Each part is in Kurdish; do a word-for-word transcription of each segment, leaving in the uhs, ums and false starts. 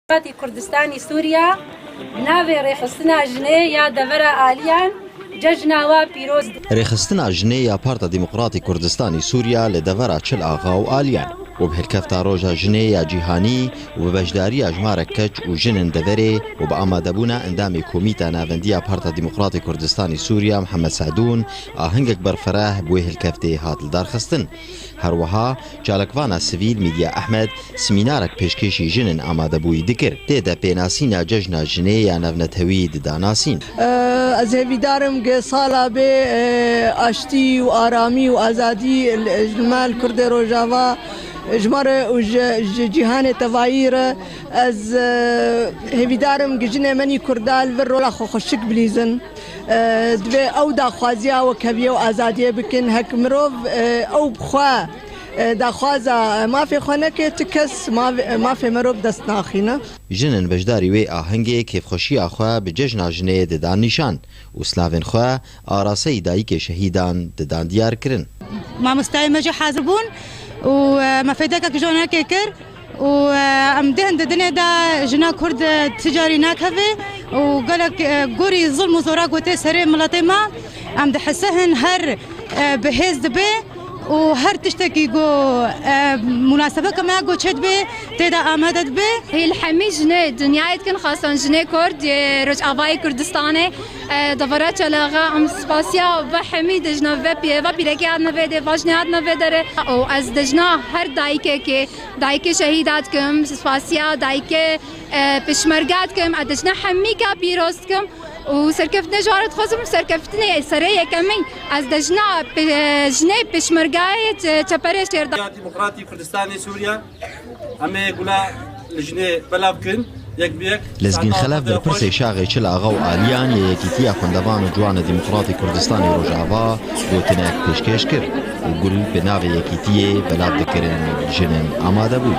Demokratî Kurdistanî Sûriya, navê rêxistina jinê ya devera Aliyan, cejna wa pîroz dikin. Rêxistina jinê ya Parta Demokratî Kurdistanî Sûriya li devera Çil Axa û Aliyan û bi hilkefta Roja Jinê ya Cîhanî û bi beşdariya jimarek keç û jin in deverê û bi amadebûna endamê Komîta Navendî ya Parta Demokratî Kurdistanî Sûriya Mihemed Sedûn, ahengek berfireh bi wê hilkeftê hat lidarxistin. Her wiha çalakvana sivîl Mîdya Ehmed semînarek pêşkêşî jin in amadebûyî dikir. Tê de pênasîna Cejna Jinê ya Navnetewî dida nasîn. Ez hêvîdar im ge sala bê, e, aştî û aramî û azadî li, ji me li Kurdê Rojava, ji me re û ji, ji cîhanê tevayî re. Ez, e, hêvîdar im ge jinê menî Kurda li vir rola xwe xweşik bilîzin. E, divê ew daxwaziya wekheviye û azadiyê bikin. Hek mirov, e, ew bi xwe, e, daxwaza mafê xwe neke, ti kes maf-, mafê mirov dest naxîne. Jin in beşdarî wê ahengê kêfxweşiya xwe bi Cejna Jinê didan nîşan û slavên xwe araseyî dayikê şehîdan didan diyar kirin. Mamostayê me jî hazir bûn û, e, me fêdekek ji wan kir. Û, e, em dihên di dinê de jina Kurd, e, ti carî nakeve û gelek, e, gorî zilm û zora ku tê serê miletê me, em dihisihin her, e, bi hêz dibe û her tiştekî ku, e, munasebeke me ku çêdibe tê de amade dibe. Hê li hemî jinê dinyayê dikin, xasan jinê Kurd yê Rojavayê Kurdistanê, e, devera Çil Axa, em spasiya ve hemî dijne ve pî-, ve pîrekê hatine vê dê, va jinê hatine vê derê. Û ez dijna her dayikekê, dayikê şehîda dikim, spasiya dayikê, e, pêşmerga dikim, ez dijna hemîka pîroz dikim û serkeftinê ji wan re dixwazim, serkeftinê serê yekemîn ez dijna pê-, jinê pêşmergayê çe-, çeperê şêrda. Demokratî Kurdistanê Sûriye, em ê gula li jinê belav kin. Lezgîn Xelef, berpirsê şaxê Çil Axa û Aliyan yê Yekîtiya Xwendevan û Ciwanê Demokratî Kurdistanê Rojava, gotinek pêşkêş kir û gul bi navê Yekîtiyê belav dikirin jin in amade bû.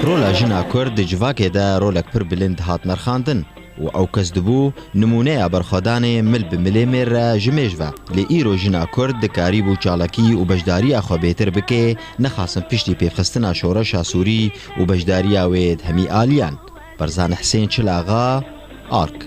Rola jina Kurd di civakê de rolek pir bilind hat nerxandin. û ew kes dibû nimûneya berxwedanê mil bi milê mêr re ji mêj ve. Lê îro jina Kurd dikarîbû çalakî û beşdariya xwe bêtir bike, nexasin piştî pêvxistina şoreşa Sûrî û beşdariya wê di hemî aliyan. Berzan Hisên, Çil Axa, Ark.